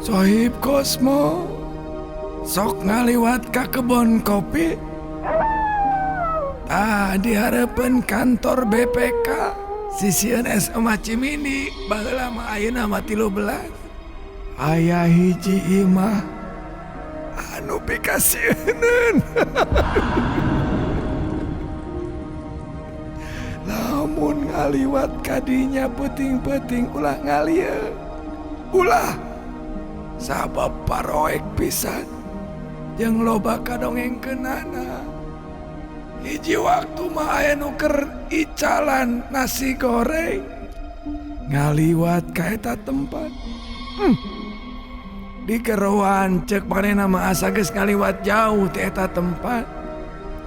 Sohib Kosmo sok ngaliwat ka kebon kopi. Ah, di hareupeun kantor BPK sisieun SMA Cimindi baheula mah, ayeuna mah 13, aya hiji imah anu pikasieuneun. Lamun ngaliwat kadinya peuting-peuting, ulah ngalieu, ulah, sabab paroek pisan jeung loba kadongengkeunana. Hiji waktu mah aya nu keur icalan nasi goreng ngaliwat ka eta tempat. Digeroan cek manehna mah asa geus ngaliwat jauh ti eta tempat.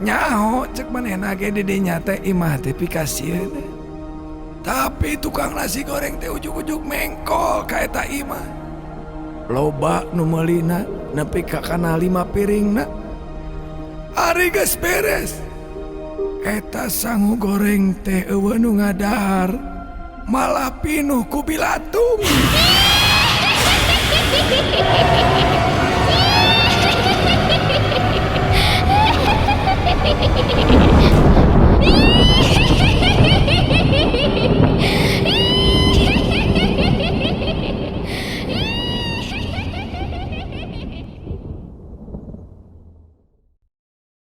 Nyaho cek manehna ge di dinya teh imah teh pikasieun, tapi tukang nasi goreng teh ujug-ujug mengkol ka eta imah. Loba nu meulina nepi ka kana lima piringna. Ari geus beres eta sangu goreng teh, euweuh nu ngadahar, malah pinuh ku bilatung.